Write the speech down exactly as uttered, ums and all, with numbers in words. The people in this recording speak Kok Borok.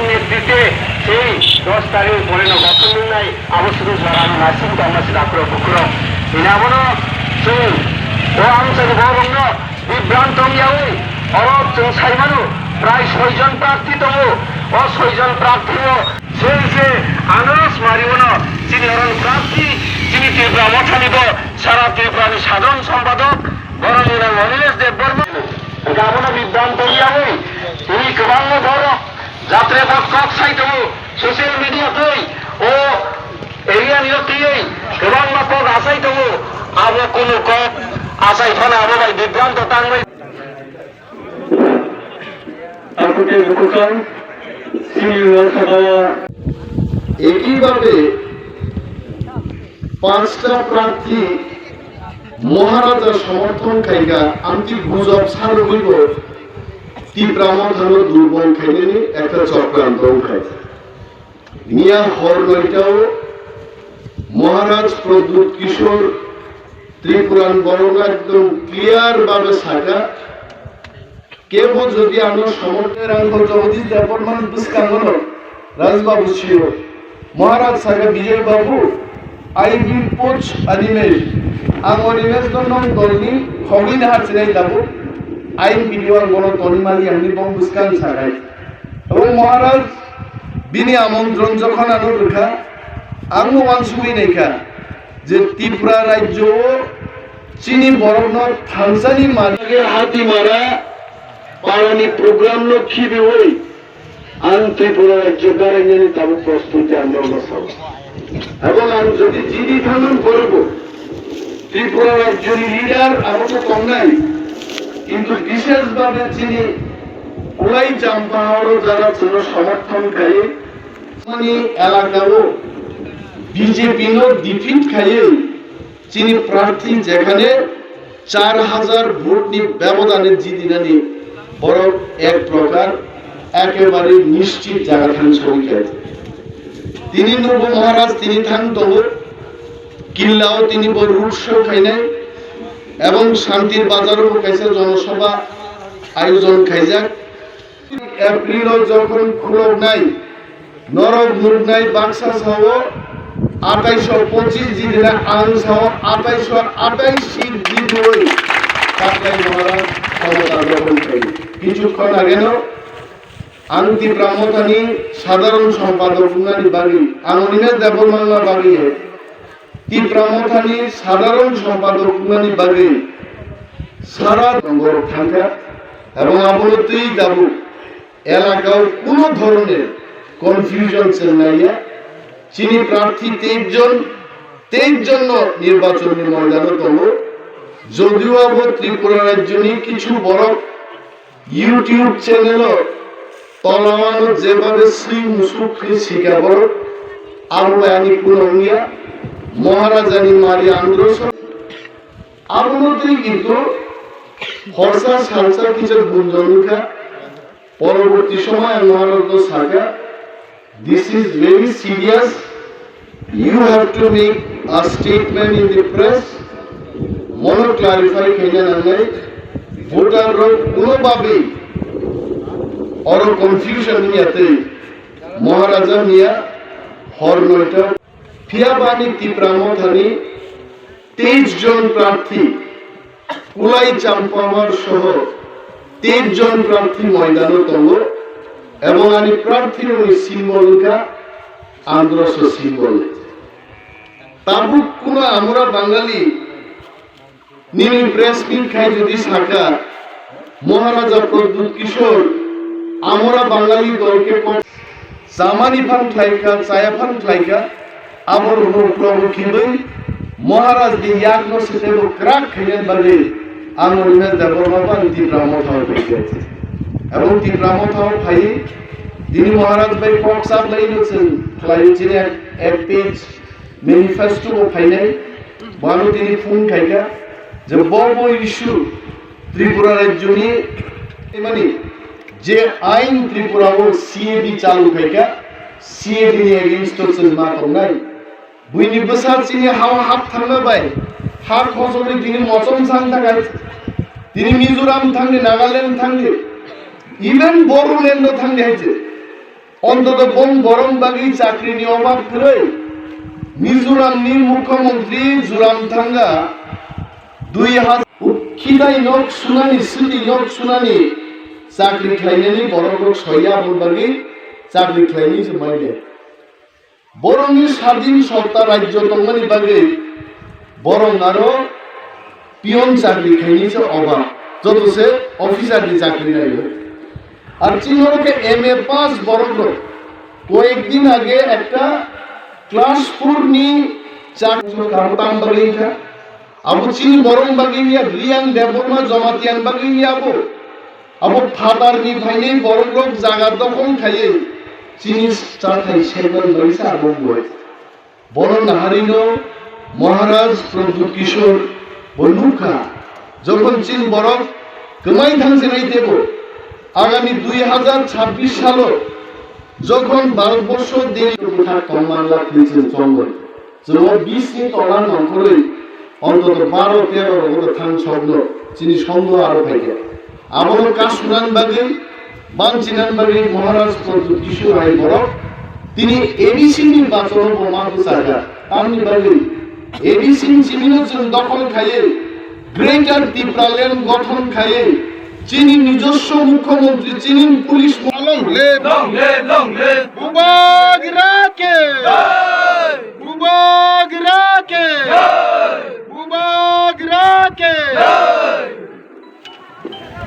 নেতৃত্বে সেই দশ তারিখ পরে গঠন নাই, আবশ্যক জোরালো নাসিম কর্মসূচি ডাক্তার বুকুরম। Ini abono chwng o ang chwng borokno bibranto wngyawi oro chwng saimano prai soijon prarthi tongo. O soijon prarthio se se ano smariono chini oron prarthi chini Tripura mothani bo sara Tripurani sadharon sompadok borok ni nang Anilesh Debbarma. Abono bibranto wngyawi tini kwbangma borok jatre bo kok sai tongo social media twi o Area ni twiwi kwbangma kok achai tongo, abo kunu kok achai phano abo bai bibranto tangwi. Akute bukuchang, senior sabha. একইভাবে পাঁচটা প্রার্থী মহারাজা সমর্থন খাইগা, আমি বুঝব সারুইব তীব্রামত হলো দুর্বল খাইনি একটা চক্রান্ত খাই। Miya hor noitao Maharaj Pradyut Kishore Tripuran borok ekdom clear bhabe saka, kebo jodi ano somorthon rang ko Jagadish Debbarman bwskango no Rajbabu sio Maharaj saka Bijoy Babu, I will poach Animesh. Ang Animesh no nong dolni khogwi na hachinai tabuk. Ain video ang bono toni mali ang ni bong bwskang sakai. Abo Maharaj bini amontron jokhon ano rwkha, ang no wansugwi naikha je Tripura rajyo o chini borokno thansani mali. Hatimara parani program no khibiwi ang Tripura rajyo garainani tabuk prostuti ang norma sao. Abo ang jodi jidi thangan poribo Tripura rajyoni leader abo to tongnai, kintu bishesh bhabe chini Kulai Champa oro jara chwngno somorthon khai mani elaka o B J P no defeat khai chini prarthi jekhane char hajar vote ni bebodane jidinani borok ek prokar ekebare nishchit jaga thang sogwi khe. Tini nugo Maharaj tini thang tongo, Killao tini bo road show khainai ebong Shantir Bazar o kaisa jonosabha ayojon khaijak. April o jokhon khuloknai norok nuknai baksa sao atais o pochis jidina ang sao atais o atais seat jidui Katlai Maharaj khomota grohon khai. Kichukkon ageno ang Tipra Mothani sadharon sompadok wngnani bagwi, ang Animesh Debbarma bagwi hai Tipra Mothani sadharon sompadok wngnani bagwi sara tongo thangkha, ebong abono twi tabuk elakao kuno dhoroner confusion chwnglaiya. Chini prarthi teis jon, teis jonno nirbachonni moidano tongo. Jodio abo Tripura rajyoni kichu borok YouTube channel o tolawano jebabe swi musuk khe sika borok, abo bai ani kuno wngya. Maharajani mari androso abono twi kintu horsa salsa kisa gunjon wngkha. Poroborti somoy ang Maharajno saka, "This is very serious. You have to make a statement in the press." Mono clarify khaina nangnai, voter rok ulo babe oro confusion wngya tei Maharaja miya hor noita phiya bani Tipra Mothani teis jon prarthi Kulai Champawar soho teis jon prarthi moidano tongo, ebong ani prarthi rokni symbol wngkha androso symbol. Tabuk kuno amura Bangali nini press meet khai jodi saka Maharaja Pradyut Kishore amura Bangali dolke kok Chamani phang khlaikha, chaya phang khlaikha, abo rukno uklogo khibwi Maharaj ni yakno sitebo kwrak khainani bagwi ang Animesh Debbarma bo ang Tipra Motha bai khe. Ebong Tipra Motha phai tini Maharaj bai kok chaplaino chwng khlaio chini ek, ek page manifesto bo phainai, bono tini phone khaikha je bo bo issue Tripura rajyoni mani je ain Tripura o C A D chalu khaikha, C A A ni against o chwng ma tongnai. Buini bwsa chini hao hap thangma bai ha khosokni tini mochom sang thangkha. Tini Mizoram thangdi, Nagaland thangdi, even Bodoland o thangdi hai se. Ontoto bong borong bagwi chakrini obab kwrwi. Mizoramni mukhyamantri Zoramthanga dui hajar khidai nok sunani, sidi nok sunani chakri khlainani borok rok soya aboni bagwi chakri khlainani se maiya. Borokni sadin sotta rajyo tongmani bagwi borok aro peon chakri khainai se obak, joto se officer ni chakri naio. Ar chini oro khe M A pass borok rok, koyek din age ekta class four ni chakri kamo tang bagwi wngkha. Abo chini borok bagwi wngya, Riyang Debbarma Jamatia ni bagwi wngya abo. Abo phatar ni phainai borok rok jaga dokhon khaiwi chini chathai sermani bagwi se abo wngwi. Bono naharino Maharaj Pradyut Kishore bo nukha, jokhon chini borok kwmai thangsinai teibo agami dui hajar chabbish salo jokhon Bharatborsho Delhi bwkhak tongman la philching chongwi, chwngno bis ni tola nongkhorwi ontoto baro tero rogo thang sokno chini songno aro phaikha. Abono kasunan bagwi, banchinan bagwi Maharaj Pradyut Kishore hai borok tini A D C ni bachono bo ma bwchakha. Tamni bagwi A D C ni chimino chwng dokhol khaiwi Greater Tipraland gothon khaiwi chini nijoswo mukhyamantri, chini police mo- Long live! Long live! Long live! Bubagra ke! Jai! Bubagra ke! Jai! Bubagra ke!